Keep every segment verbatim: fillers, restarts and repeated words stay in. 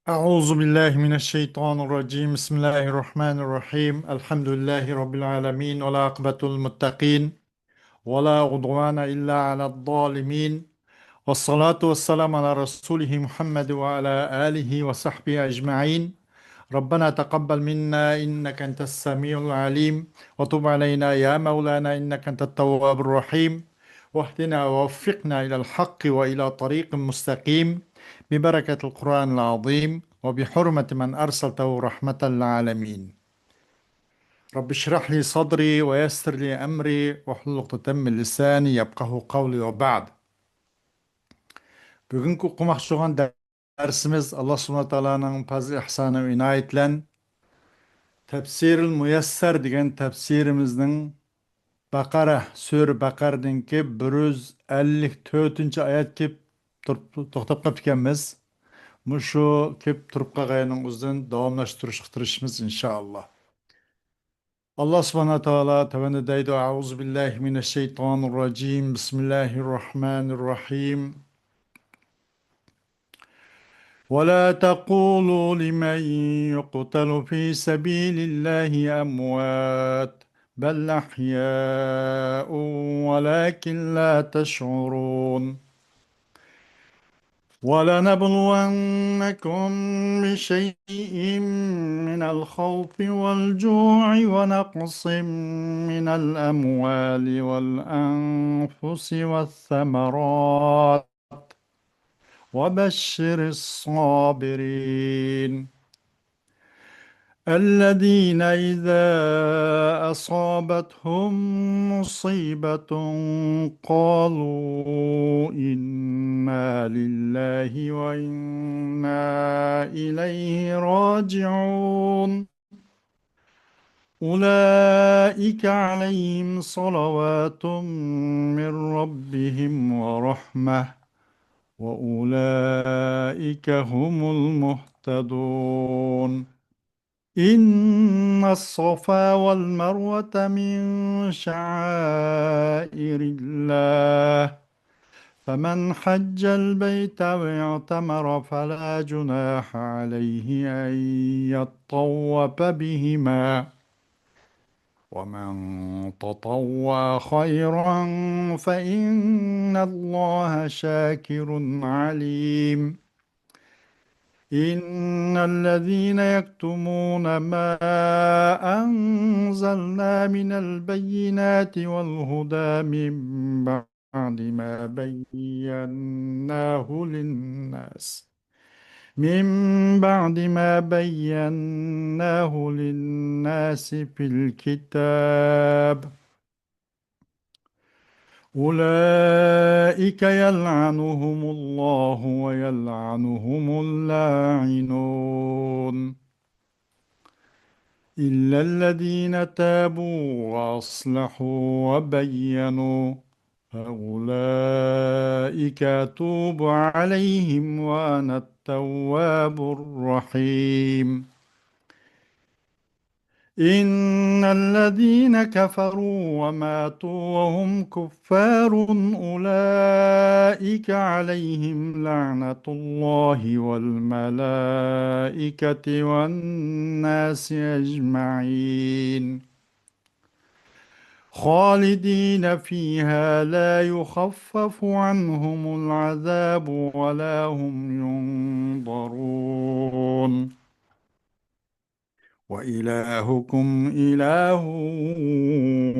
أعوذ بالله من الشيطان الرجيم. بسم الله الرحمن الرحيم. الحمد لله رب العالمين، والعاقبة للمتقين، ولا عدوان إلا على الظالمين، والصلاة والسلام على رسوله محمد وعلى آله وصحبه أجمعين. ربنا تقبل منا إنك أنت السميع العليم، وتب علينا يا مولانا إنك أنت التواب الرحيم، واهدنا ووفقنا إلى الحق وإلى طريق مستقيم، ببركة القرآن العظيم وبحرمة من أرسلته رحمة للعالمين. رب اشرح لي صدري ويسر لي أمري واحلل عقدة من لساني يفقهوا قولي وبعد. بۈگۈنكى ئوقۇماقچى بولغان دەرسىمىز ئاللا سۇبھانەھۇ ۋە تائالانىڭ پەزلى ئىھسانى ۋە ئىنايىتى بىلەن تەپسىرىل مۇيەسسەر دېگەن تەپسىرىمىزنىڭ بەقەرە، سۈرە بەقەرىدىنكى بىر يۈز ئەللىك تۆتىنچى ئايەتكە كېلىپ تۇرۇپ، توختاپ قاپتىكەنمىز. مۇشۇ كېلىپ تۇرۇپ قالغان يەرنىڭ ئۆزىدىن داۋاملاشتۇرۇشقا تىرىشىمىز، ئىنشائاللا. ئاللا سۇبھانەھۇ ۋە تائالا تۆۋەندە دەيدۇ: أعوذ بالله من الشيطان الرجيم. بسم الله الرحمن الرحيم. ولا تقولوا لمن يقتل في سبيل الله أموات، بل أحياء ولكن لا تشعرون. ولنبلونكم بشيء من الخوف والجوع ونقص من الأموال والأنفس والثمرات وبشر الصابرين الذين إذا أصابتهم مصيبة قالوا إنا لله وإنا إليه راجعون. أولئك عليهم صلوات من ربهم ورحمة وأولئك هم المهتدون. إن الصفا والمروة من شعائر الله، فمن حج البيت أو اعتمر فلا جناح عليه أن يطوف بهما، ومن تطوع خيرا فإن الله شاكر عليم. إن الذين يكتمون ما أنزلنا من البينات والهدى من بعد ما بيناه للناس، من بعد ما بيناه للناس في الكتاب، أولئك يلعنهم الله ويلعنهم اللاعنون. إلا الذين تابوا وأصلحوا وبينوا فأولئك أتوب عليهم وأنا التواب الرحيم. إن الذين كفروا وماتوا وهم كفار أولئك عليهم لعنة الله والملائكة والناس أجمعين خالدين فيها لا يخفف عنهم العذاب ولا هم ينظرون. وإلهكم إله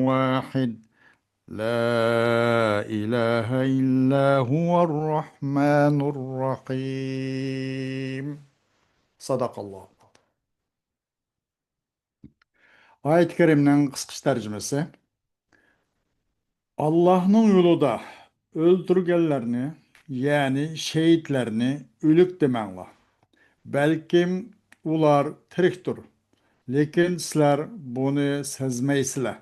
واحد لا إله إلا هو الرحمن الرحيم. صدق الله. ئايەت كەرىمنىڭ قىسقىچە تەرجىمىسى. ئاللاھنىڭ يولىدا ئۆلتۈرگەنلەرنى، يەنى شېھىتلەرنى ئۆلۈك دېمەڭلار. بەلكىم ئۇلار تىرىكتۇر، لېكىن سىلەر بۇنى سەزمەيسىلەر.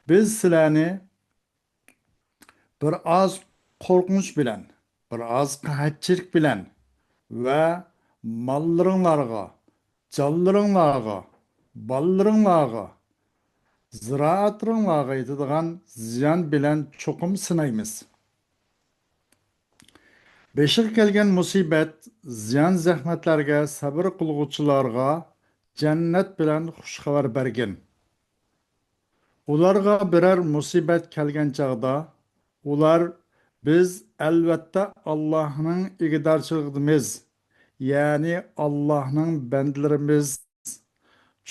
بىز سىلەرنى بىر ئاز قورقۇنچ بىلەن، بىر ئاز قەھەتچىلىك بىلەن ۋە ماللىرىڭلارغا، جانلىرىڭلارغا، بالىلىرىڭلارغا، زىرائەتلىرىڭلارغا يېتىدىغان زىيان بىلەن چوقۇم سىنايمىز. بېشىغا كەلگەن مۇسىبەت، زىيان-زەخمەتلەرگە سەۋر قىلغۇچىلارغا جەننەت بىلەن خۇش خەۋەر بەرگىن. ئۇلارغا بىرەر مۇسىبەت كەلگەن چاغدا، ئۇلار، «بىز، ئەلۋەتتە، ئاللاھنىڭ ئىگىدارچىلىقىدىمىز، يەنى ئاللاھنىڭ بەندىلىرىمىز،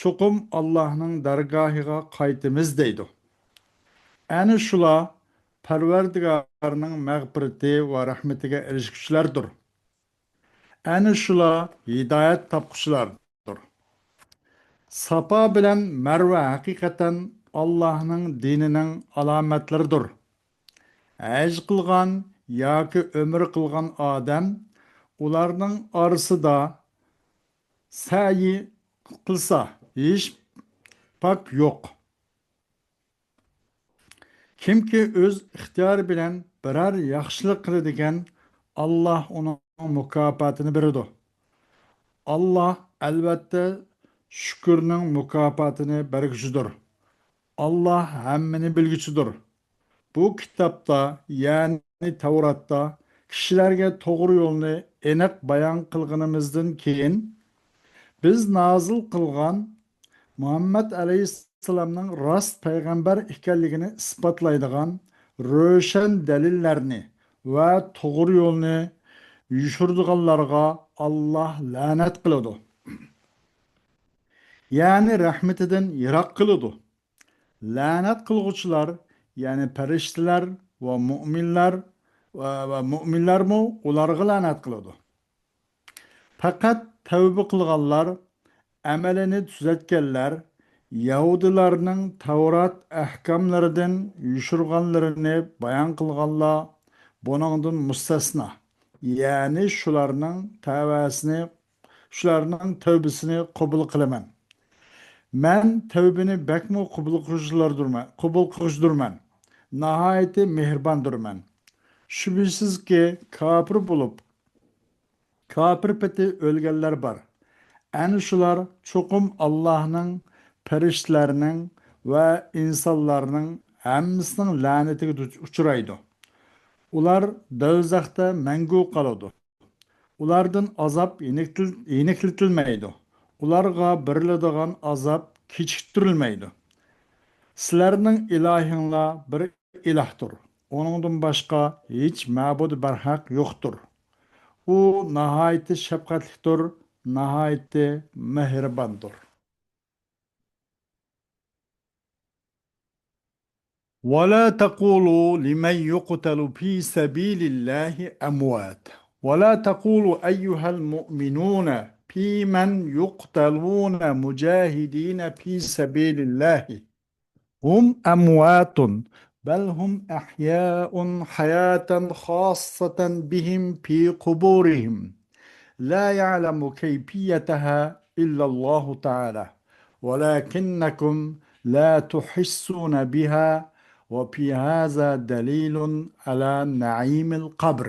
چوقۇم ئاللاھنىڭ دەرگاھىغا قايتىمىز» دەيدۇ. ئەنە شۇلار پەرۋەردىگارنىڭ مەغپىرىتى ۋە رەھمىتىگە ئېرىشكۈچىلەردۇر. ئەنە شۇلار ھىدايەت تاپقۇچىلاردۇر. ساپا بىلەن مەرۋە ھەقىقەتەن ئاللاھنىڭ دىنىنىڭ ئالامەتلىرىدۇر. ھەج قىلغان ياكى ئۆمرە قىلغان ئادەم ئۇلارنىڭ ئارىسىدا سەي قىلسا، ھېچ پاك يوق. كىمكى ئۆز ئىختىيارى بىلەن بىرەر ياخشىلىق قىلىدىكەن، ئاللاھ ئۇنىڭ مۇكاپاتىنى بېرىدۇ. ئاللاھ، ئەلۋەتتە، شۈكۈرنىڭ مۇكاپاتىنى بەرگۈچىدۇر. ئاللاھ ھەممىنى بىلگۈچىدۇر. بۇ كىتابتا، يەنى تەۋراتتا، كىشىلەرگە توغرا يولنى ئېنىق بايان قىلغىنىمىزدىن كېيىن، بىز نازىل قىلغان مۇھەممەد ئەلەيھىسسالامنىڭ راست پەيغەمبەر ئىكەنلىكىنى ئىسپاتلايدىغان روشەن دەلىللەرنى ۋە توغرا يولنى يوشۇرىدىغانلارغا ئاللاھ لەنەت قىلىدۇ. يەنى رەھمىتىدىن يىراق قىلىدۇ. لەنەت قىلغۇچىلار، يەنى پەرىشتىلەر ۋە مۇئمىنلار ۋە، ۋە مۇئمىنلارمۇ ئۇلارغا لەنەت قىلىدۇ. پەقەت تەۋبە قىلغانلار، ئەمەلىنى تۈزەتكەنلەر، يەھۇدىيلارنىڭ تەۋرات ئەھكاملىرىدىن يوشۇرغانلىرىنى بايان قىلغانلار بۇنىڭدىن مۇستەسنا، يەنى شۇلارنىڭ تەۋەسىنى شۇلارنىڭ تەۋبىسىنى قوبۇل قىلىمەن. مەن تەۋبىنى بەكمۇ قوبۇل قىلغۇچىلاردۇرمەن، قوبۇل قىلغۇچىدۇرمەن. ناھايىتى مېھرىباندۇرمەن. شۈبھىسىزكى، كاپىر بولۇپ، كاپىر پېتى ئۆلگەنلەر بار. ئەنە شۇلار چوقۇم ئاللاھنىڭ، پەرىشتىلەرنىڭ ۋە ئىنسانلارنىڭ ھەممىسىنىڭ لەنىتىگە دۇچ-، ئۇچرايدۇ. ئۇلار دوزاختا مەڭگۈ قالىدۇ. ئۇلاردىن ئازاب يېنىكلىتىلمەيدۇ. ئۇلارغا بېرىلىدىغان ئازاب كېچىكتۈرۈلمەيدۇ. سىلەرنىڭ ئىلاھىڭلار بىر ئىلاھتۇر. ئۇنىڭدىن باشقا ھېچ مەبۇد بەرھەق يوقتۇر. ئۇ ناھايىتى شەپقەتلىكتۇر، ناھايىتى مېھرىباندۇر. ولا تقولوا لمن يقتل في سبيل الله أموات، ولا تقولوا أيها المؤمنون في من يقتلون مجاهدين في سبيل الله هم أموات، بل هم أحياء حياة خاصة بهم في قبورهم، لا يعلم كيفيتها إلا الله تعالى، ولكنكم لا تحسون بها، وفي هذا دليل على نعيم القبر.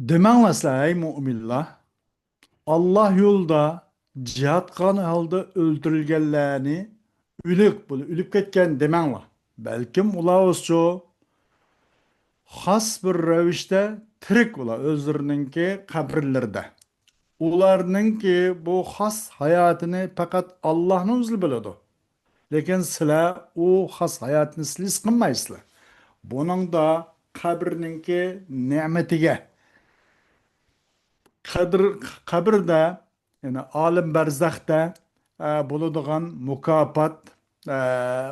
دېمەڭلار سىلەر، ئەي مۆمىنلەر، ئاللا يولىدا جىھاد قىلغان ھالدا ئۆلتۈرۈلگەنلەرنى ئۆلۈك، بۇلار ئۆلۈپ كەتكەن دېمەڭلار. بەلكىم ئۇلار ئۆزىچۇ خاس بىر رەۋىشتە تىرىك ئۇلار، ئۆزلىرىنىڭكى قەبرىلىرىدە. ئۇلارنىڭكى بۇ خاس ھاياتىنى پەقەت ئاللاھنىڭ ئۆزى بىلىدۇ. لېكىن سىلەر ئۇ خاس ھاياتنى سىلەر ھېس قىلمايسىلەر. بۇنىڭدا قەبرىنىڭكى نېمىتىگە، قەدىر، قەبرىدە، يەنى ئالەم بەرزەختە، ئە، بولىدىغان مۇكاپات، ئە،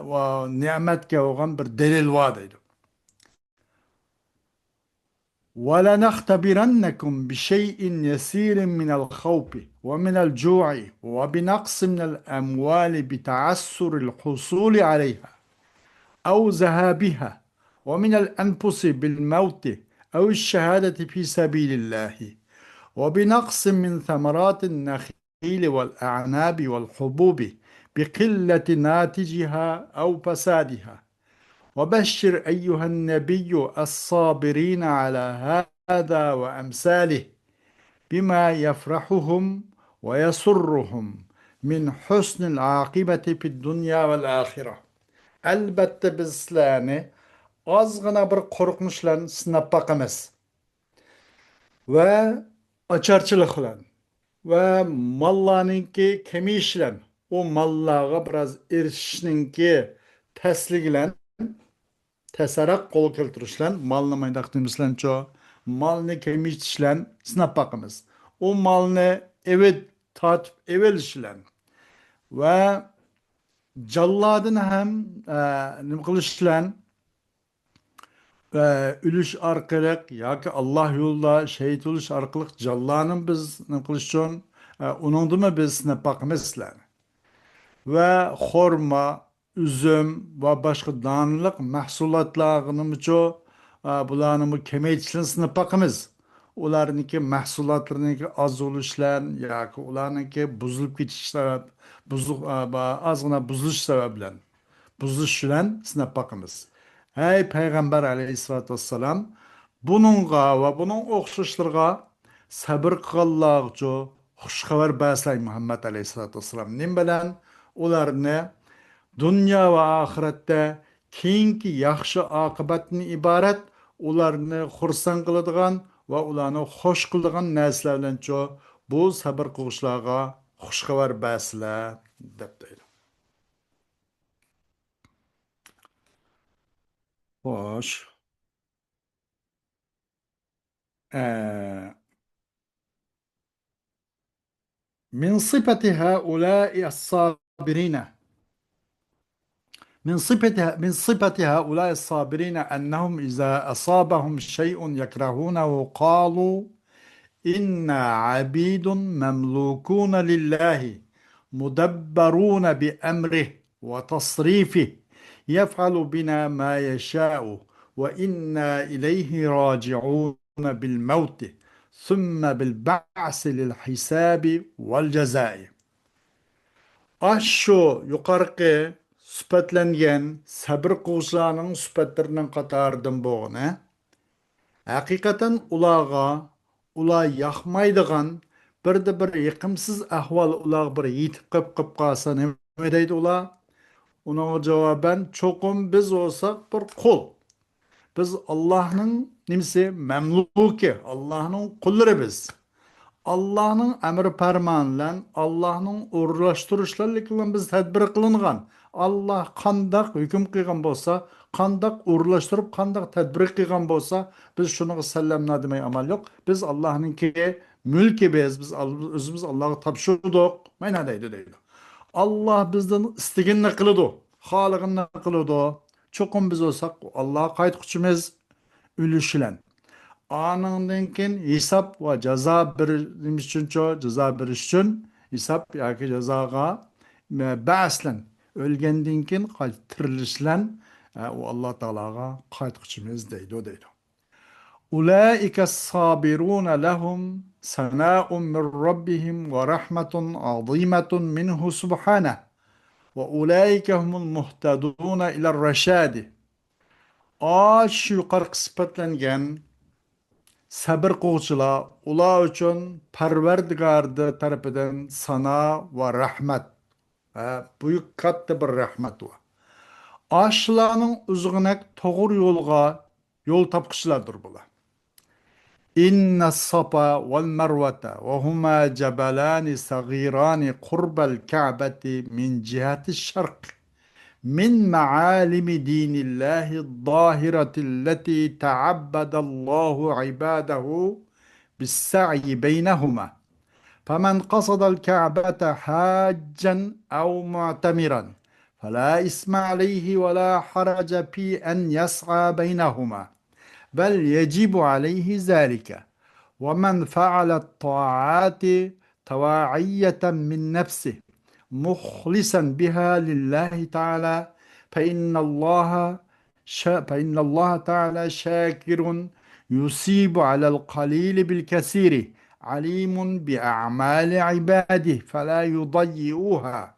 ۋە نېمەتكە بولغان بىر دەلىل بار دەيدۇ. ولنختبرنكم بشيء يسير من الخوف ومن الجوع وبنقص من الأموال بتعسر الحصول عليها أو ذهابها، ومن الأنفس بالموت أو الشهادة في سبيل الله، وبنقص من ثمرات النخيل والأعناب والحبوب بقلة ناتجها أو فسادها. وبشر أيها النبي الصابرين على هذا وأمثاله بما يفرحهم ويسرهم من حسن العاقبة في الدنيا والآخرة. ئەلۋەتتە، بىز سىلەرنى ئازغىنا بىر قورقۇنچ بىلەن سىناپ باقىمىز. ۋە ئاچارچىلىق بىلەن ۋە ماللارنىڭكى كېمىيىشى بىلەن، ئۇ ماللارغا بىراز ئېرىشىشنىڭكى تەسلىكى بىلەن، تەسرەق قول كەلتۈرۈش بىلەن، مالنى مايداق دېمىسىلەنچۇ، مالنى كېمىيىتىش بىلەن سىناپ باقىمىز. ئۇ مالنى ئېۋىت-، تارتىپ ئېۋېلىش بىلەن ۋە جانلاردىن ھەم، ئە، نېمە قىلىش بىلەن، ئە، ئۆلۈش ئارقىلىق ياكى ئاللا يولىدا شېھىت بولۇش ئارقىلىق جانلارنى بىز نېمە قىلىش ئۈچۈن، ئە، ئۇنىڭدىنمۇ بىز سىناپ باقىمىز سىلەرنى. ۋە خورما، ئۈزۈم ۋە باشقا دانىلىق مەھسۇلاتلارنىمۇچۇ، ئە، بۇلارنىمۇ كېمەيتىشلىرىنى سىناپ باقىمىز. ئۇلارنىڭكى مەھسۇلاتلىرىنىڭكى ئاز بولۇش بىلەن ياكى ئۇلارنىڭكى بۇزۇلۇپ كېتىش سەۋەب، بۇزۇق-، ئە، با-، ئازغىنا بۇزۇلۇش سەۋەب بىلەن، بۇزۇلۇش بىلەن سىناپ باقىمىز. ھەي پەيغەمبەر ئەلەيھىسسالاتۇ ۋەسسالام، بۇنىڭغا ۋە بۇنىڭ ئوخشاشلىرىغا سەبرى قىلغانلارغىچۇ خۇش خەۋەر بەرسىلە، ئەي مۇھەممەد ئەلەيھىسسالاتۇ ۋەسسالام. نېمە بىلەن؟ ئۇلارنى دۇنيا ۋە ئاخىرەتتە كېيىنكى ياخشى ئاقىۋەتتىن ئىبارەت، ئۇلارنى خۇرسەن قىلىدىغان ۋە ئۇلارنى خۇش قىلىدىغان نەرسىلەر بىلەنچۇ بۇ سەبرى قىلغۇچىلارغا خۇش خەۋەر بەرسىلە، دەپ دەيدۇ. خوش. ئە، من صفة هؤلاء الصابرين، من صفة، من صفة هؤلاء الصابرين أنهم إذا أصابهم شيء يكرهونه قالوا: إنا عبيد مملوكون لله، مدبرون بأمره وتصريفه، يفعل بنا ما يشاء، وإنا إليه راجعون بالموت، ثم بالبعث للحساب والجزاء. ئاشۇ يۇقىرىقى سۈپەتلەنگەن سەبرى قىلغۇچىلارنىڭ سۈپەتلىرىنىڭ قاتارىدىن بولغىنى، ھەقىقەتەن ئۇلارغا، ئۇلار ياقمايدىغان بىردە بىر يېقىمسىز ئەھۋال ئۇلارغا بىر يېتىپ قېلىپ، قېلىپ قالسا نېمە دەيدۇ ئۇلار؟ ئۇنىڭغا جاۋابەن، چوقۇم بىز بولساق بىر قۇل. بىز ئاللاھنىڭ نېمىسى؟ مەملۇكى، ئاللاھنىڭ قۇللىرى بىز. ئاللاھنىڭ ئەمرى پەرمانى بىلەن، ئاللاھنىڭ ئورۇنلاشتۇرۇشلىرى بىلەن بىز تەدبىر قىلىنغان. ئاللاھ قانداق ھۆكۈم قىلغان بولسا، قانداق ئورۇنلاشتۇرۇپ، قانداق تەدبىر قىلغان بولسا، بىز شۇنىڭغا سەللەمنا دېمەي ئامال يوق. بىز ئاللاھنىڭكى مۈلكى بىز، بىز ئال-، ئۆزىمىز ئاللاھقا تاپشۇردۇق. مانا دەيدۇ، دەيدۇ. ئاللاھ بىزدىن ئىستىگىنىنى قىلىدۇ، خالىغىنىنى قىلىدۇ. چوقۇم بىز بولساق ئاللاھقا قايتقۇچىمىز ئۆلۈش بىلەن. ئانىڭدىن كېيىن ھېساب ۋە جازا بېرىش ئۈچۈنچۇ، جازا بېرىش ئۈچۈن ھېساب ياكى جازاغا، مە-، بەئس بىلەن، ئۆلگەندىن كېيىن قايتا تىرىلىش بىلەن، ئە، ئۇ ئاللاھ تائالاغا قايتقۇچىمىز دەيدۇ، دەيدۇ. أولئك الصابرون لهم ثناء من ربهم ورحمة عظيمة منه سبحانه، وأولئك هم المهتدون إلى الرشاد. ئاشۇ يۇقىرىقى سۈپەتلەنگەن سەبرى قىلغۇچىلار، ئۇلار ئۈچۈن پەرۋەردىگارى تەرىپىدىن سانا ۋە رەھمەت، ھە، بۈيۈك كاتتا بىر رەھمەت بار. ئاشۇلارنىڭ ئۈزگۈنەك توغرا يولغا يول تاپقۇچىلاردۇر بۇلار. إن الصفا والمروة وهما جبلان صغيران قرب الكعبة من جهة الشرق من معالم دين الله الظاهرة التي تعبد الله عباده بالسعي بينهما، فمن قصد الكعبة حاجا أو معتمرا فلا إثم عليه ولا حرج في أن يسعى بينهما، بل يجب عليه ذلك. ومن فعل الطاعات طواعية من نفسه مخلصا بها لله تعالى فإن الله شا-، فإن الله تعالى شاكر يثيب على القليل بالكثير، عليم بأعمال عباده فلا يضيعها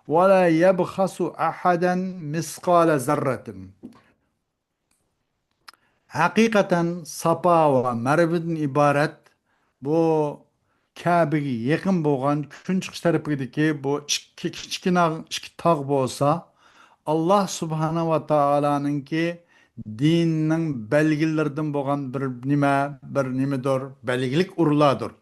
ولا يبخس أحدا مثقال ذرة. ھەقىقەتەن ساپا ۋە مەرۋىدىن ئىبارەت بۇ كەبىگە يېقىن بولغان كۈنچىقىش تەرىپىدىكى بۇ ئىككى كىچىككىنە ئىككى تاغ بولسا، ئاللاھ سۇبھانەھۇ ۋە تائالانىڭكى دىننىڭ بەلگىلىرىدىن بولغان بىر نېمە، بىر نېمىدۇر، بەلگىلىك ئورۇنلاردۇر.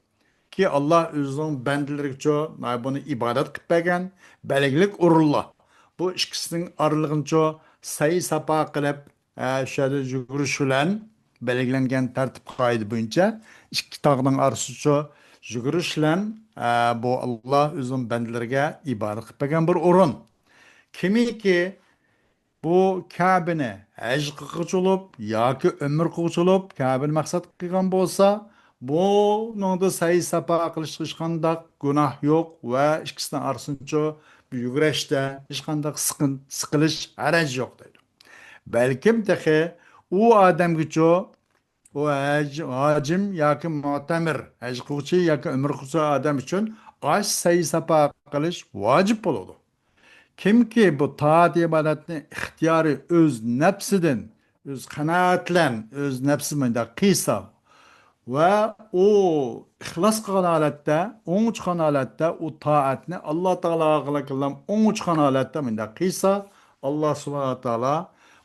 كى، ئاللا ئۆزىنىڭ بەندىلىرىگىچۇ بۇنى ئىبادەت قىلىپ بەرگەن، بەلگىلىك ئورۇنلار. بۇ ئىككىسىنىڭ ئارىلىقىنىچۇ سەي ساپا قىلىپ، ئە، شۇ يەردە يۈگۈرۈش بىلەن بەلگىلەنگەن تەرتىپ قائىدە بويىچە ئىككى تاغنىڭ ئارىسىچۇ يۈگۈرۈش بىلەن، ئە، بۇ ئاللا ئۆزىنىڭ بەندىلىرىگە ئىبادەت قىلىپ بەرگەن بىر ئورۇن. كىمكى بۇ كەبىنى ھەج قىلغۇچى بولۇپ ياكى ئۆمرە قىلغۇچى بولۇپ كەبىنى مەقسەت قىلغان بولسا، بۇنىڭدا سەي ساپا قىلىشقا ھېچقانداق گۇناھ يوق ۋە ئىككىسىنىڭ ئارىسىنىچۇ يۈگۈرۈشتە ھېچقانداق سىقىن-، سىقىلىش، ھەرەج يوق دەيدۇ. بەلكىم تېخى ئۇ ئادەمگىچۇ ئۇ ھەج-، ھاجىم ياكى مۇئتەمىر، ھەج قىلغۇچى ياكى ئۆمرە قىلغۇچى ئادەم ئۈچۈن ئاش سەي ساپا قىلىش ۋاجىپ بولىدۇ. كىمكى بۇ تائەت ئىبادەتنى ئىختىيارىي ئۆز نەپسىدىن، ئۆز قانائەت بىلەن، ئۆز نەپسى مۇنداق قىلسا ۋە ئۇ ئىخلاس قىلغان ھالەتتە، ئوڭ چىققان ھالەتتە ئۇ تائەتنى ئاللا تائالاغا ئوڭ چىققان ھالەتتە مۇنداق قىلسا، ئاللا سۇبھانەھۇ ۋە تائالا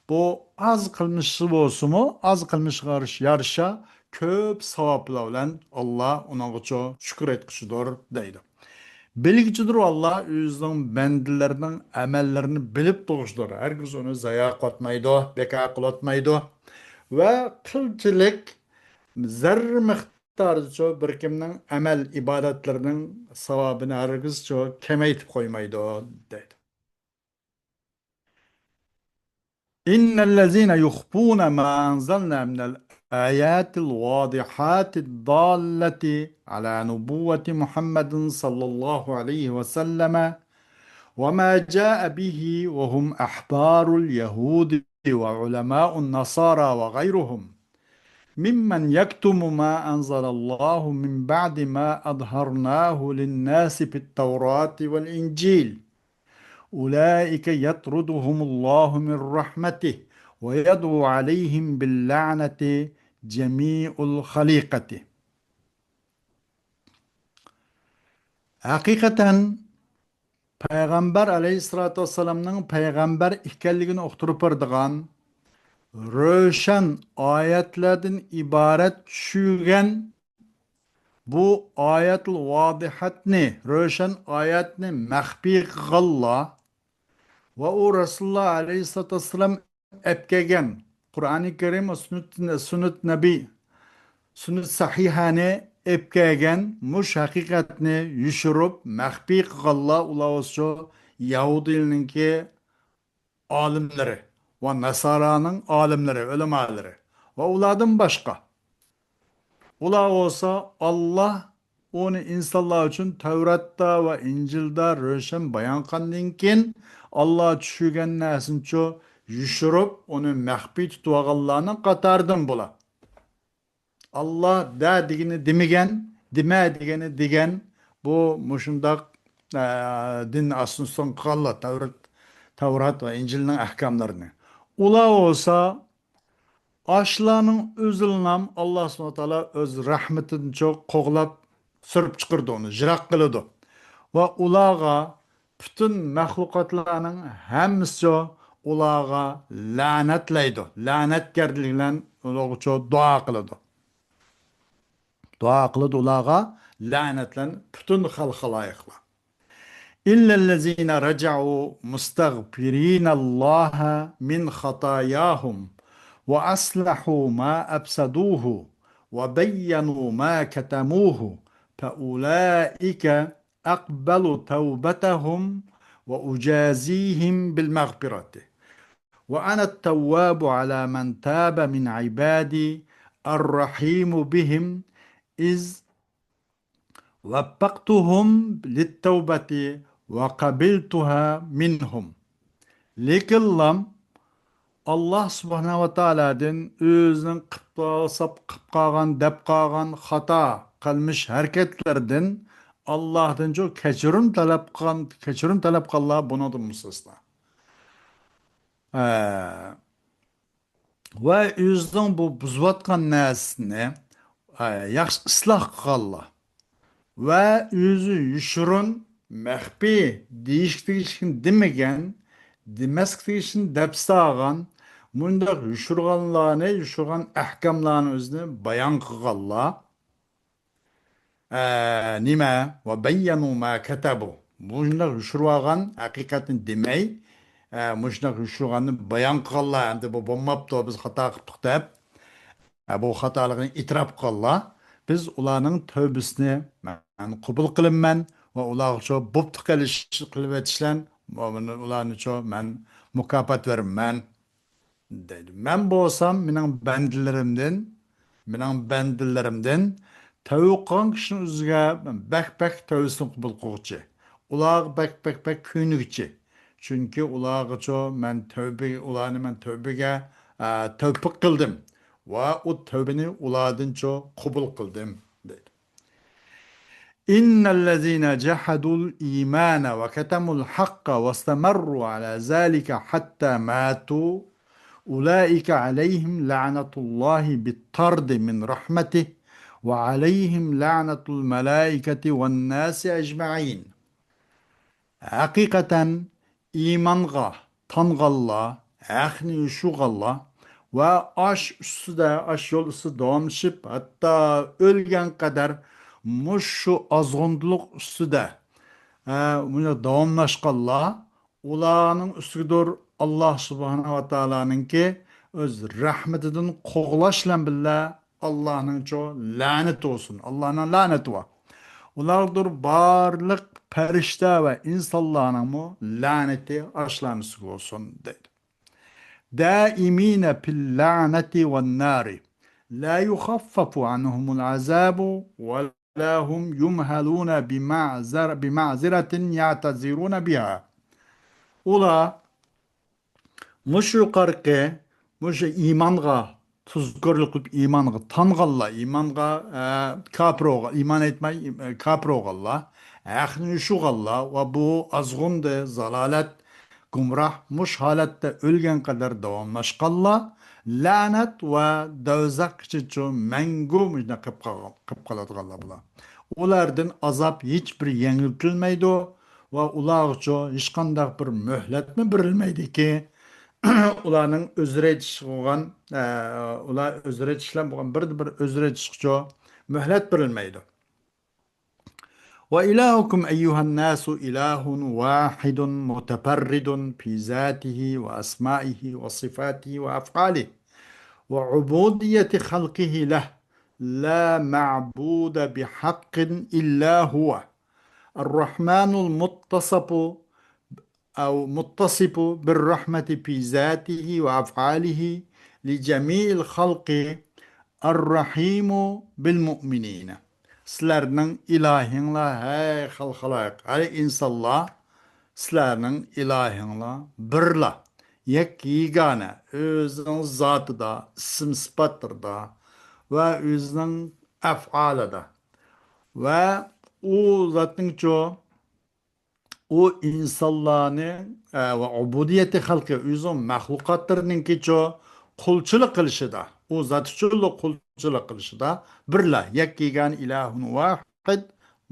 بۇ ئاز قىلمىشى بولسىمۇ، ئاز قىلمىشىغا يارىشا كۆپ ساۋابلار بىلەن ئاللا ئۇنىڭغىچۇ شۈكۈر ئېيتقۇچىدۇر دەيدۇ. بىلگۈچىدۇر ئاللا ئۆزىنىڭ بەندىلىرىنىڭ ئەمەللىرىنى بىلىپ تۇرغۇچىدۇر. ھەرگىز ئۇنى زايا قىلىۋاتمايدۇ، بىكار قىلىۋاتمايدۇ. ۋە قىلچىلىك زەررە مىقدارىدىچۇ بىر كىمنىڭ ئەمەل ئىبادەتلىرىنىڭ ساۋابىنى ھەرگىزچۇ كېمەيتىپ قويمايدۇ دەيدۇ. إن الذين يخفون ما أنزلنا من الآيات الواضحات الدالة على نبوة محمد صلى الله عليه وسلم وما جاء به وهم أحبار اليهود وعلماء النصارى وغيرهم ممن يكتم ما أنزل الله من بعد ما أظهرناه للناس في التوراة والإنجيل أولئك يطردهم الله من رحمته ويدعو عليهم باللعنة جميع الخليقة. ھەقىقەتەن پەيغەمبەر ئەلەيھىسسالاتۇ ۋەسسالامنىڭ پەيغەمبەر ئىكەنلىكىنى ئۇقتۇرۇپ بېرىدىغان، روشەن ئايەتلەردىن ئىبارەت چۈشۈرگەن بۇ ئايەتۇل ۋادىھەتنى، روشەن ئايەتنى مەخپىي قىلغانلار ۋە ئۇ رەسۇلۇللا ئەلەيھىسسالاتۇ ۋەسسالام ئەپ كەلگەن قۇرئانى كەرىم ۋە سۈننەت، سۈننەت نەبىي، سۈننەت سەھىھەنى ئەپ كەلگەن مۇشۇ ھەقىقەتنى يوشۇرۇپ، مەخپىي قىلغانلار ئۇلار بولسا يەھۇدىيلارنىڭكى ئالىملىرى ۋە ناسارانىڭ ئالىملىرى، ئۆلىمالىرى ۋە ئۇلاردىن باشقا. ئۇلار بولسا ئاللا ئۇنى ئىنسانلار ئۈچۈن تەۋراتتا ۋە ئىنجىلدا روشەن بايان قىلغاندىن كېيىن، ئاللا چۈشۈرگەن نەرسىنىچۇ يوشۇرۇپ، ئۇنى مەخپىي تۇتۇۋالغانلارنىڭ قاتارىدىن بولار. ئاللا دە دېگىنى دېمىگەن، دېمە دېگىنى دېگەن، بۇ مۇشۇنداق، ئە، دىن ئاستىنى ئۈستۈن قىلغانلار، تەۋرات، تەۋرات ۋە ئىنجىلنىڭ ئەھكاملىرىنى. ئۇلار بولسا ئاشۇلارنىڭ ئۆزىنىلا ئاللا سۇبھانەھۇ ۋە تائالا ئۆز رەھمىتىدىنچۇ قوغلاپ، سۈرۈپ چىقىرىدۇ ئۇنى، يىراق قىلىدۇ. ۋە ئۇلارغا پۈتۈن مەخلۇقاتلارنىڭ ھەممىسى ئۇلارغا لەنەتلەيدۇ. لەنەتگەرلىك بىلەن ئۇلارغىچۇ دۇئا قىلىدۇ. دۇئا قىلىدۇ ئۇلارغا لەنەتلەن پۈتۈن خەلق خالايىقلار. إلا الذين رجعوا مستغفرين الله من خطاياهم وأصلحوا ما أفسدوه وبينوا ما كتموه فأولئك أقبل توبتهم وأجازيهم بالمغفرة وأنا التواب على من تاب من عبادي الرحيم بهم إذ وفقتهم للتوبة وقبلتها منهم. لېكىنلا ئاللا سۇبھانەھۇ ۋە تائالادىن ئۆزىنىڭ قىلىپ قالسا، قىلىپ قالغان، دەپ قالغان خاتا قىلمىش ھەرىكەتلىرىدىن ئاللاھتىنچۇ كەچۈرۈم تەلەپ قىلغان، كەچۈرۈم تەلەپ قىلغانلار بۇنىڭدىن مۇستەسنا. ئە، ۋە ئۆزىنىڭ بۇ بۇزۇۋاتقان نەرسىسىنى، ئە، ياخشى ئىسلاھ قىلغانلار ۋە ئۆزى يوشۇرۇن، مەخپىي، دېيىشكە تېگىشلىكنى دېمىگەن، دېمەسكە تېگىشلىكنى دەپ سالغان مۇنداق يوشۇرغانلارنى، يوشۇرغان ئەھكاملارنى ئۆزىنى بايان قىلغانلار. ئە، نېمە؟ وَبَيَّنُوا مَا كَتَبُوا. مۇشۇنداق يوشۇرۇۋالغان ھەقىقەتنى دېمەي، ئە، مۇشۇنداق يوشۇرغاننى بايان قىلغانلار، ئەمدى بۇ بولماپتۇ، بىز خاتا قىپتۇق دەپ، ئە، بۇ خاتالىقنى ئېتىراپ قىلغانلار، بىز ئۇلارنىڭ تەۋبىسىنى مەن قوبۇل قىلىمەن ۋە ئۇلارغىچۇ بوپتۇ قىلىش، قىلىۋېتىشلەن، ئۇلارنىچۇ مەن مۇكاپات بېرىمەن. دەيدۇ. مەن بولسام مېنىڭ بەندىلىرىمدىن، مېنىڭ بەندىلىرىمدىن تەۋبە قىلغان كىشىنىڭ ئۆزىگە بەك-بەك تەۋبىسىنى قوبۇل قىلغۇچى. ئۇلارغا بەك-بەك-بەك كۆيۈنگۈچى. چۈنكى ئۇلارغىچۇ مەن تەۋبە، ئۇلارنى مەن تەۋبىگە، ئە، تەۋپىق قىلدىم. ۋە ئۇ تەۋبىنى ئۇلاردىنچۇ قوبۇل قىلدىم، دەيدۇ. إن الذين جحدوا الإيمان وكتموا الحق واستمروا على ذلك حتى ماتوا أولئك عليهم لعنة الله بالطرد من رحمته وعليهم لعنة الملائكة والناس أجمعين. ھەقىقەتەن ئىمانغا تانغانلار، ھەقنى يوشۇرغانلار ۋە ئاش ئۈستىدە، ئاش يول ئۈستىدە داۋاملىشىپ، ھەتتا ئۆلگەن قەدەر مۇشۇ ئازغۇنلۇق ئۈستىدە، ھە، مۇشۇ داۋاملاشقانلار، ئۇلارنىڭ ئۈستىگىدۇر ئاللاھ سۇبھانەھۇ ۋە تائالانىڭكى ئۆز رەھمىتىدىن قوغلاش بىلەن بىللە، ئاللاھنىڭچۇ لەنىتى بولسۇن. ئاللاھنىڭ لەنىتى بار. ئۇلاردۇر بارلىق پەرىشتە ۋە ئىنسانلارنىڭمۇ لەنىتى ئاشۇلارنىڭ ئۈستىگە بولسۇن، دەيدۇ. دائمين في اللعنة والنار لا يخفف عنهم العذاب ولا هم يمهلون بمعذر-، بمعذرة يعتذرون بها. ئۇلار مۇشۇ يۇقىرىقى، مۇشۇ ئىمانغا تۇزكورلۇق قىلىپ، ئىمانغا تانغانلار، ئىمانغا، ئە، كاپىر بولغان، ئىمان ئېيتماي، ئىم-، ئە، كاپىر بولغانلار، ھەقنى يوشۇرغانلار ۋە بۇ ئازغۇندى، زالالەت، گۇمراھ، مۇشۇ ھالەتتە ئۆلگەن قەدەر داۋاملاشقانلار، لەنەت ۋە دوزاخ ئىچىدىچۇ مەڭگۈ مۇشۇنداق قېلىپ قالغان، قېلىپ قالىدىغانلار بۇلار. ئۇلاردىن ئازاب ھېچبىر يەڭگىلتىلمەيدۇ ۋە ئۇلارغىچۇ ھېچقانداق بىر مۆھلەتمۇ بېرىلمەيدىكى، ئۇلارنىڭ ئۆزرە ئېيتىشى بولغان، ئە، ئۇلار ئۆزرە ئېيتىشلار بولغان بىردىنبىر ئۆزرە ئېيتىشقىچۇ مۆھلەت بېرىلمەيدۇ. وإلهكم أيها الناس إله واحد متفرد في ذاته وأسمائه وصفاته وأفعاله وعبودية خلقه له، لا معبود بحق إلا هو، الرحمن المتصف أو متصف بالرحمة في ذاته وأفعاله لجميع الخلق، الرحيم بالمؤمنين. سىلەرنىڭ ئىلاھىڭلار، ھەي خەلقلەر، ھەي ئىنسانلار، سىلەرنىڭ ئىلاھىڭلار بىرلا، يەككە يېگانە، ئۆزىنىڭ زاتىدا، ئىسىم سۈپەتلىرىدا ۋە ئۆزىنىڭ ئەفئالىدا. ۋە ئۇ زاتنىڭچۇ ئۇ ئىنسانلارنى، ئە، ۋە ئۇبۇدىيەتى خەلقى، ئۆزىنىڭ مەخلۇقاتلىرىنىڭكىچۇ قۇلچىلىق قىلىشىدا، ئۇ زات ئۈچۈنلا قۇلچىلىق قىلىشىدا بىرلا، يەككە يېگانە، ئىلاھۇن ۋاھىد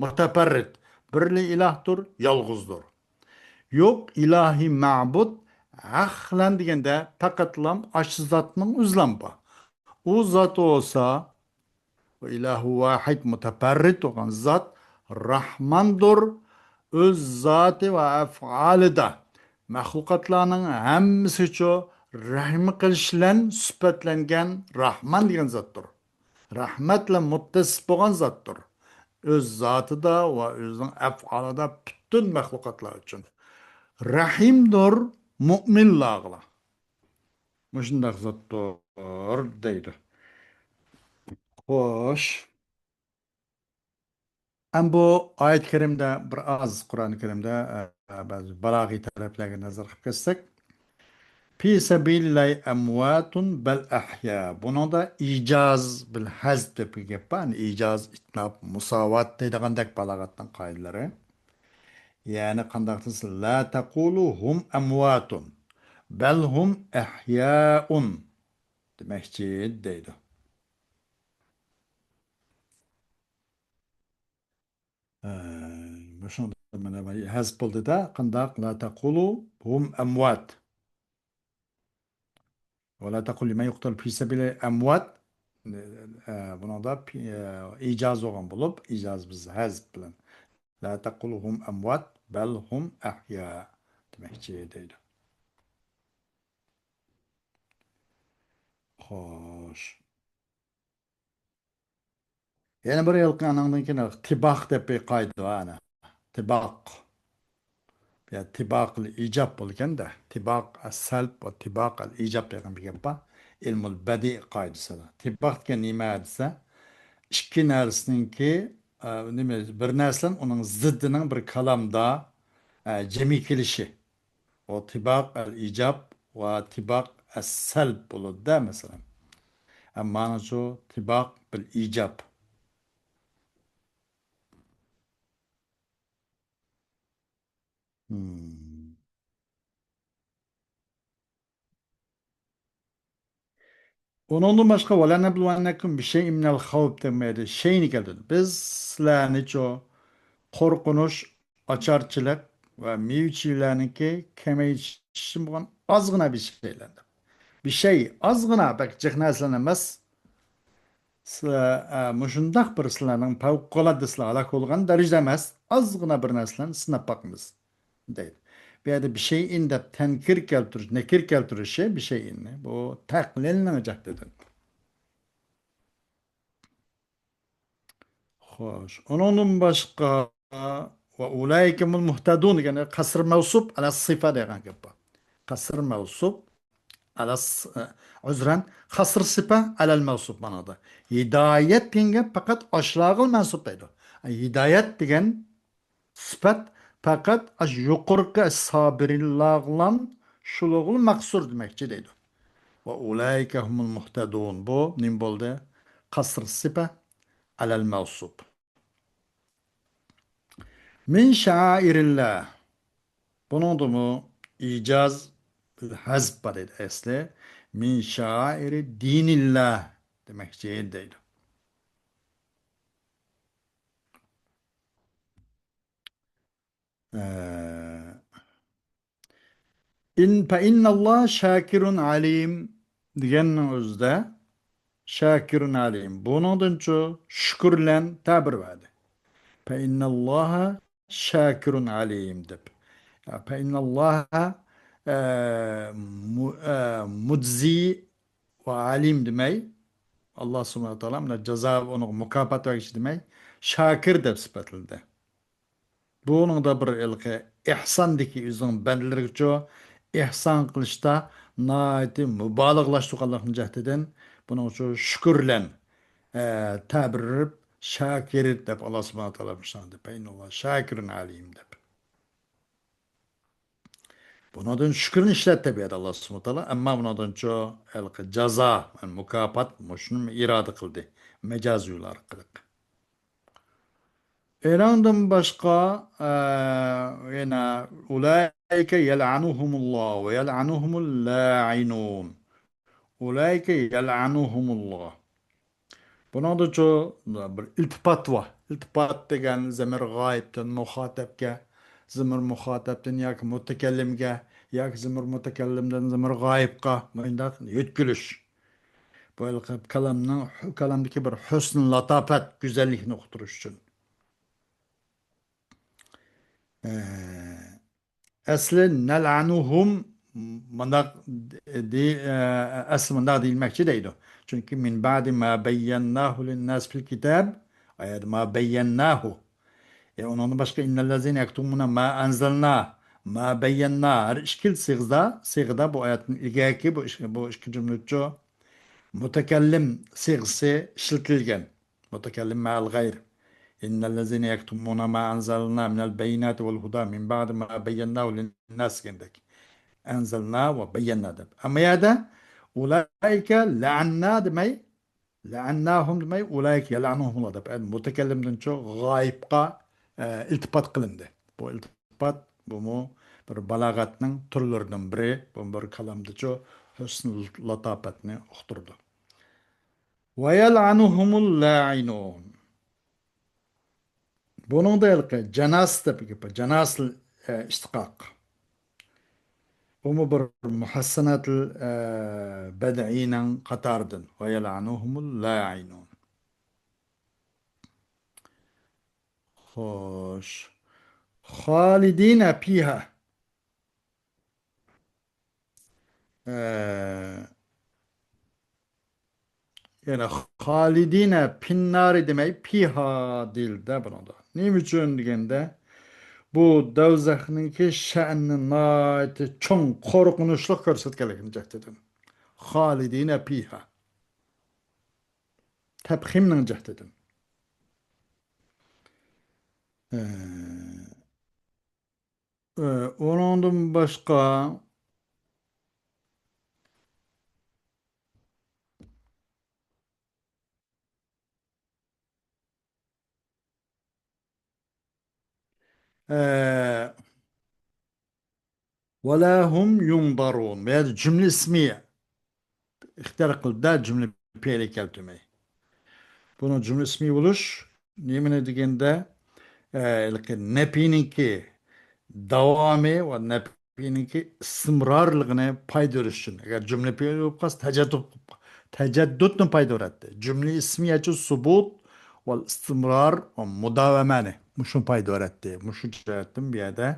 مۇتەپەررىد، بىرلا ئىلاھتۇر، يالغۇزدۇر. يوق ئىلاھىي مەبۇد ھەقلەن دېگەندە پەقەتلام ئاشۇ زاتنىڭ ئۆزىلام بار. ئۇ زات بولسا، ئىلاھۇ ۋاھىد مۇتەپەررىد بولغان زات راھماندۇر. ئۆز زاتى ۋە ئەفئالىدا مەخلۇقاتلارنىڭ ھەممىسىچۇ رەھىم قىلىش بىلەن سۈپەتلەنگەن راھمان دېگەن زاتتۇر. رەھمەت بىلەن مۇتتەسىپ بولغان زاتتۇر. ئۆز زاتىدا ۋە ئۆزىنىڭ ئەفئالىدا پۈتۈن مەخلۇقاتلار ئۈچۈن. رەھىمدۇر مۇئمىنلارغىلا. مۇشۇنداق زاتتۇر دەيدۇ. خوش. ئەمما بۇ ئايەت كەرىمدە بىر ئاز قۇرئان كەرىمدە، ئە، بەزى بالاغىي تەرەپلەرگە نەزەر قىلىپ كەتسەك، في سبيل الله أموات بل أحياء. بۇنىڭدا ئىجاز بىل ھەزپ دەپ گەپ بار. يەنى ئىجاز، ئىتناب، مۇساۋات دەيدىغاندەك بالاغەتنىڭ قائىدىلىرى. يەنى قانداق دېسە، لا تقولوا هم أموات بل هم أحياء دېمەكچى دەيدۇ. ئە، مۇشۇنىڭدا مانا ھەزپ بولدى-دە، قانداق؟ لا تقولوا هم أموات. ولا تقل لمن يقتل في سبيل الله أموات. ئە، بۇنىڭدا پى-، ئە، ئىجاز بولغان بولۇپ، ئىجاز بىز ھەزپ بىلەن. لا تقل هم أموات بل هم أحياء دېمەكچى دەيدۇ. خوش. يەنە بىر ھېلىقى ئانىڭدىن كېيىن تىباق دەپ بىر قائىدە بار، ئەنە. تىباق. يا تىباق ئىجاب بولىدىكەن-دە. تىباق ئەس-سەلب ۋە تىباق ئەل ئىجاب دېگەن بىر گەپ بار. ئىلمۇل بەدىئ قائىدىسىدا. تىباق دېگەن نېمە دېسە، ئىككى نەرسىنىڭكى، ئە، نېمە، بىر نەرسىنىڭ ئۇنىڭ زىددىنىڭ بىر كالامدا، ئە، جەمئىي كېلىشى. ئۇ تىباق ئەل ئىجاب ۋە تىباق ئەس-سەلب بولىدۇ-دە، مەسىلەن. ئەمما مانا شۇ تىباق بىل ئىجاب. Hmm. ئۇنىڭدىن باشقا، ۋەلەنەبلۇۋەننەكۇم بىشەيئىن مىنەل خەۋپ دېمەيدۇ. شەينى كەلتۈردى. بىز سىلەرنىچۇ قورقۇنچ، ئاچارچىلىق ۋە مېۋە-چېۋىلەرنىڭكى كېمەيتىشى بولغان ئازغىنا بىر شەيلەر دەپ. بىشەي، ئازغىنا، بەك جىق نەرسىلەر ئەمەس. سىلەر، ئە، مۇشۇنداق بىر سىلەرنىڭ پەۋقۇلئاددە سىلەر ھالاك بولغان دەرىجىدە ئەمەس، ئازغىنا بىر نەرسىلەرنى سىناپ باقىمىز، دەيدۇ. بۇ يەردە بىشەيئىن دەپ تەنكىر كەلتۈرۈش، نەكىر كەلتۈرۈشى بىشەيئىننى، بۇ تەقلىلنىڭ جەھدىدىن. خوش. ئۇنىڭدىن باشقا، ۋە ئۇلائىكە ھۇمۇل مۇھتەدۇن دېگەندە، قەسر مەۋسۇپ ئەلە سىفە دېگەن گەپ بار. قەسر مەۋسۇپ ئەلە س-، ئە، ئۇزرەن، قەسر سىفە ئەلەل مەۋسۇپ مانادا. ھىدايەت دېگەن گەپ پەقەت ئاشۇلارغا مەنسۇپ دەيدۇ. ھىدايەت دېگەن سۈپەت پەقەت ئاشۇ يۇقىرىقى سابىرىنلارغىلا، شۇلارغىلا مەخسۇس دېمەكچى دەيدۇ. ۋە ئۇلائىكە ھۇمۇل مۇھتەدۇن. بۇ نېمە بولدى؟ قەسر سىفە ئەلەل مەۋسۇپ. مىن شائىرىللا. بۇنىڭدىمۇ ئىجاز ھەزپ بار ئىدى ئەسلى. مىن شائىرى دىنىللا دېمەكچى دەيدۇ. ئە، ئىن، فَإِنَّ اللَّهَ شَاكِرٌ عَلِيمٌ دېگەننىڭ ئۆزىدە شاكىرۇن ئەلىيم. بۇنىڭدىنچۇ شۈكۈرلەن تەبىر بەردى. فَإِنَّ اللَّهَ شاكِرٌ ئەلىيم دەپ. يا، فَإِنَّ اللَّهَ، ئە، مۇ-، ئە، مۇجزى ۋە ئەلىيم دېمەي، ئاللا سۇبھانەھۇ ۋە تائالا مۇنداق جازا، ئۇنىڭغا مۇكاپات بەرگۈچى دېمەي، شاكىر دەپ سۈپەتلىدى. بۇنىڭدا بىر ھېلىقى ئېھساندىكى ئۆزىنىڭ بەندىلىرىگىچۇ ئېھسان قىلىشتا ناھايىتى مۇبالىغىلەشتۈرگەنلىكىنىڭ جەھىتىدىن بۇنىڭ ئۈچۈن شۈكۈرلەن، ئە، تەبىر بېرىپ، شاكىر دەپ ئاللا سۇبھانەھۇ ۋە تائالا مۇشۇنداق دەپ، فَإِنَّ اللَّهَ شَاكِرٌ عَلِيمٌ دەپ. بۇنىڭدىن شۈكۈرنى ئىشلەتتى بۇ يەردە ئاللا سۇبھانەھۇ ۋە تائالا. ئەمما بۇنىڭدىنچۇ ھېلىقى جازا، يەنى مۇكاپات، مۇشۇنى ئىرادە قىلدى. مەجازىي يول ئارقىلىق. ئېنىڭدىن باشقا، ئە، يەنە، ئۇلائىكە يەلئەنۇھۇمۇللاھ ۋە يەلئەنۇھۇمۇل لائىنۇن. ئۇلائىكە يەلئەنۇھۇمۇللاھ. بۇنىڭدىچۇ بىر ئىلتىپات بار. ئىلتىپات دېگەن زەمىر غائىبتىن مۇخاتەپكە، زەمىر مۇخاتەپتىن ياكى مۇتەكەللىمگە، ياكى زەمىر مۇتەكەللىمدىن زەمىر غائىبقا مۇنداق يۆتكىلىش. بۇ ھېلىقى كالامنىڭ، كالامدىكى بىر ھۆسن لاتاپەت، گۈزەللىكنى ئۇقتۇرۇش ئۈچۈن. ئە، ئەسلى نەلئەنۇھۇم مۇنداق دې-، ئە، ئەسلى مۇنداق دېيىلمەكچى دەيدۇ. چۈنكى مىن بەئدى ما بەييەنناھۇ لىنناسى فىل كىتاب، ئايەت ما بەييەنناھۇ. ئە، ئۇنىڭدىن باشقا ئىننەللەزىنە يەكتۇمۇنە ما ئەنزەلنا، ما بەييەننا، ھەر ئىككىلا سىغدا، سىغدا بۇ ئايەتتىن ئىلگەركى بۇ ئىش-، بۇ ئىككى جۈملىچۇ مۇتەكەللىم سىغىسى ئىشلىتىلگەن. مۇتەكەللىم مەئەل غەير. ئىننەللەزىنە يەكتۇمۇنە ما ئەنزەلنا مىنەل بەييىناتى ۋەل ھۇدا مىن بەئدى ما بەييەنناھۇ لىنناس دېگەندەك. ئەنزەلنا ۋە بەييەننا دەپ. ئەمما يەردە ئۇلائىكە لەئەننا دېمەي، لەئەنناھۇم دېمەي، ئۇلائىكە يەلئەنۇھۇمۇللا دەپ. مۇتەكەللىمدىنچۇ غايىبقا، ئە، ئىلتىپات قىلىندى. بۇ ئىلتىپات، بۇمۇ بىر بالاغەتنىڭ تۈرلىرىدىن بىرى. بۇ بىر كالامدىچۇ ھۆسن لاتاپەتنى ئۇقتۇرىدۇ. ۋەيەلئەنۇھۇمۇل لائىنۇن. بۇنىڭدا ھېلىقى جاناس دەپ گەپ بار. جاناس، ئە، ئىشتىقاق. بۇمۇ بىر مۇھەسسەناتىل، ئە، بەدىئىنىڭ قاتارىدىن. ۋە يەلئەنۇھۇمۇل لائىنۇن. خوش. خالىدىنە پىھا. ئە، يەنە خالىدىنە پىننارى دېمەي، پىھا دېيىلدى بۇنىڭدا. نېمە ئۈچۈن دېگەندە، بۇ دوزاخنىڭكى شەنى ناھايىتى چوڭ، قورقۇنچلۇق كۆرسەتكەنلىكىنىڭ جەھىتىدىن. خالىدىنە پىھا. تەپخىمنىڭ جەھىتىدىن. ئە، ئە، ئۇنىڭدىن باشقا، ئە، ۋەلا ھۇم يۇنزەرۇن. بۇ يەردە جۈملە ئىسمىيە ئىختىيار قىلدى، جۈملە پېئىلى كەلتۈرمەي. بۇنىڭ جۈملە ئىسمىيە بولۇش نېمىنى دېگەندە، ئە، ھېلىقى نەپىنىڭكى داۋامى ۋە نەپىنىڭكى ئىستىمرارلىقىنى پايدا بېرىش ئۈچۈن. ئەگەر جۈملە پېئىل بولۇپ قالسا، تەجەددۇت، تەجەددۇتنى پايدا بېرەتتى. جۈملە ئىسمىيەچۇ سۇبۇت ۋە ئىستىمرار ۋە مۇداۋەمەنى مۇشۇ پايدا بېرەتتى. مۇشۇ جەھەتتىن بۇ يەردە،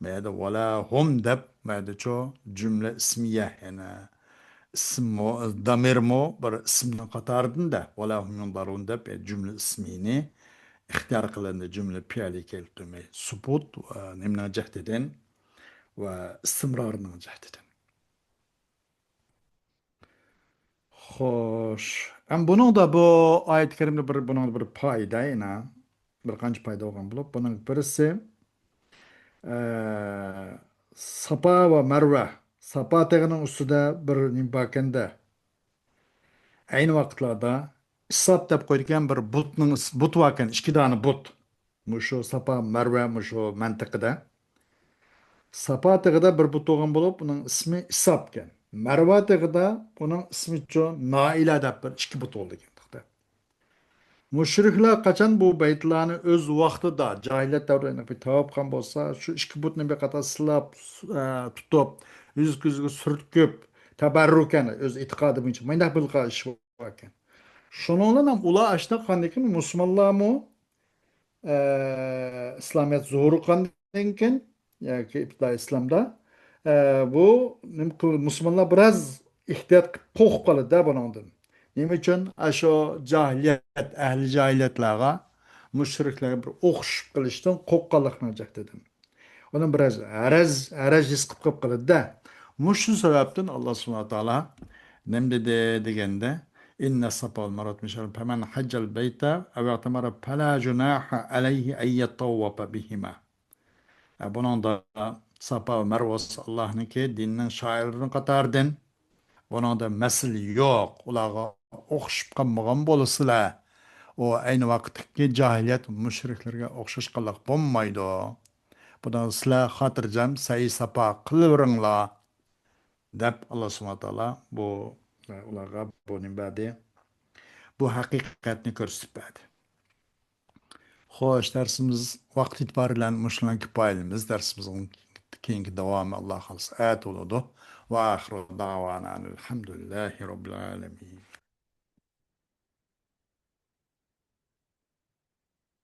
بۇ يەردە ۋەلا ھۇم دەپ، بۇ يەردىچۇ جۈملە ئىسمىيە، يەنى ئىسىممۇ، دامىرمۇ بىر ئىسىمنىڭ قاتارىدىن-دە، ۋەلا ھۇم يۇنزەرۇن دەپ، يەنى جۈملە ئىسمىينى ئىختىيار قىلىندى، جۈملە پېئىلى كەلتۈرمەي، سۇبۇت، ئە، نېمىنىڭ جەھىتىدىن ۋە ئىستىمرارنىڭ جەھىتىدىن. خوش. ئەم بۇنىڭدا بۇ ئايەت كەرىمدە بىر، بۇنىڭدا بىر پايدا يەنە. بىر قانچە پايدا بولغان بولۇپ، بۇنىڭ بىرسى، ئە، ساپا ۋە مەرۋە. ساپا تېغىنىڭ ئۈستىدە بىر نېمە باركەن-دە. ئەينى ۋاقىتلاردا ئىساپ دەپ قويىدىكەن بىر بۇتنىڭ ئىس-، بۇت باركەن، ئىككى دانە بۇت. مۇشۇ ساپا، مەرۋە، مۇشۇ مەنتىقىدە. ساپا تېغىدا بىر بۇت بولغان بولۇپ، ئۇنىڭ ئىسمى ئىساپكەن. مەرۋا تېغىدا ئۇنىڭ ئىسمىچۇ نائىلە دەپ بىر ئىككى بۇت بولىدىكەن. مۇشرىكلار قاچان بۇ بەيتلارنى ئۆز ۋاقتىدا، جاھىلىيەت دەۋرىدە بىر تاۋاپ قىلغان بولسا، شۇ ئىككى بۇتنى بىر قاتار سىلاپ، ئە، تۇتۇپ، يۈزى كۆزىگە سۈرتكۈپ، تەبەررۇكەن، ئۆز ئېتىقادى بويىچە مۇنداق بىر ئىش باركەن. شۇنىڭ بىلەن ھەم ئۇلار ئاشۇنداق قىلغاندىن كېيىن مۇسۇلمانلارمۇ، ئە، ئىسلامىيەت زوھۇر قىلغاندىن كېيىن ياكى ئىپتىدائىي ئىسلامدا، ئە، بۇ نېمە قىل-، مۇسۇلمانلار بىراز ئېھتىيات قىلىپ قورقۇپ قالىدۇ-دە بۇنىڭدىن. نېمە ئۈچۈن؟ ئاشۇ جاھىلىيەت، ئەھلى جاھىلىيەتلەرگە، مۇشرىكلارغا بىر ئوخشىشىپ قېلىشتىن قورققانلىقىنىڭ جەھىتىدىن. ئۇنى بىراز ھەرەز، ھەرەج ھېس قىلىپ قېلىپ قالىدۇ-دە. مۇشۇ سەۋەبتىن ئاللا سۇبھانەھۇ ۋە تائالا نېمە دېدى دېگەندە، إن الصفا والمروة من شعائر الله، فمن حج البيت أو اعتمر فلا جناح عليه أن يطوف بهما. ئە، بۇنىڭدا ساپا ۋە مەرۋا ئاللانىڭكى دىننىڭ شائىرلىرىنىڭ قاتارىدىن. بۇنىڭدا مەسىلە يوق. ئۇلارغا ئوخشىشىپ قالمىغان بولىسىلەر. ئۇ ئەينى ۋاقىتتىكى جاھىلىيەت مۇشرىكلىرىگە ئوخشاشقانلىق بولمايدۇ. بۇنىڭدا سىلەر خاتىرجەم سەي ساپا قىلىۋېرىڭلار، دەپ ئاللا سۇبھانەھۇ ۋە تائالا بۇ، ئۇلارغا بۇ نېمە بەردى؟ بۇ ھەقىقەتنى كۆرسىتىپ بەردى. خوش، دەرسىمىز ۋاقىت ئېتىبارى بىلەن مۇشۇنىڭ كۇپايىلىمىز. دەرسىمىزنىڭ كېيىنكى داۋامى، ئاللا خالىسا، ئەتە بولىدۇ. وآخر دعوانا أن الحمد لله رب العالمين.